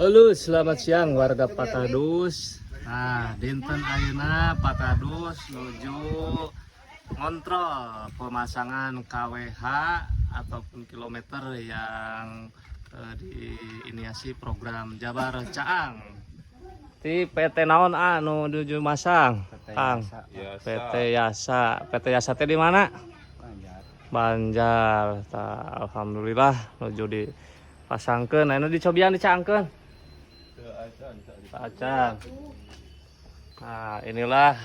Halo, selamat siang warga Pak Kadus. Nah, dinten ayeuna Pak Kadus nuju ngontrol pemasangan KWH ataupun kilometer yang diinisiasi program Jabar Caang. Di PT naon anu nuju masang? Kang. PT Yasa. PT Yasa teh di mana? Banjar. Tah, alhamdulillah nuju dipasangkeun. Anu dicobian dicaangkeun. Acan. Nah, inilah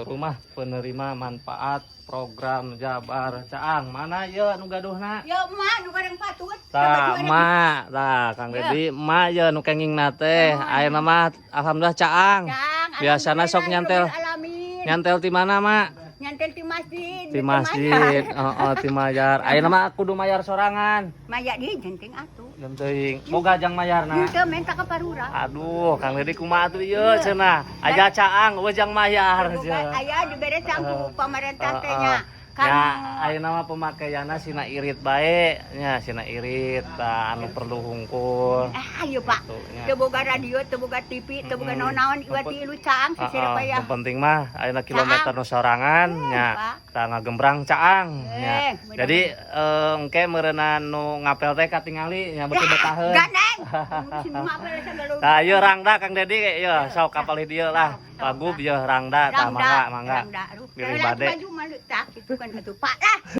rumah penerima manfaat program Jabar Caang. Mana ya nu gaduhna? Ya emak nu kadang patut. Tah, emak, tah Kang Dedi, emak ya nu kengingna teh. Ayeuna mah alhamdulillah caang. Caang. Biasana sok nyantel. Alamin. Nyantel di mana, Mak? Nyantel di masjid. Di masjid. Oh, di mayar. Ayeuna mah kudu mayar sorangan. Maya di jenting atuh. Jam teuing. Boga jang mayarna. Henteu minta ka parura. Aduh, Kang Dedi kumaha tuh ieu cenah. Aya caang, euweuh jang mayar. Boga aya dibere ku pamarentah teh nya. Kan Ya, ayeuna mah pemakaianna sina irit bae, nya sina irit tah anu perlu hungkul. Ah, ayo Pak. Gitu, nya. Teu boga radio, teu boga TV, teu boga naon-naon, ieu ti lu caang sisir Heeh, ya. nu penting mah ayeuna kilometer nu sorangan nya Pak. Tah ngagembrang caang nya. Mudah-mudahan. Jadi engke meureunna nu ngapel teh katingali nya beuki betaheun. Gandeng. Ngapel segala. Tah ieu rangda Kang Dedi ieu sok kapalih dieu lah. Pagub ieu rangda tah mangga mangga. Rangda. Aduh, Bilih lah, bade. Baju malu tak itu kan atuh Pak lah.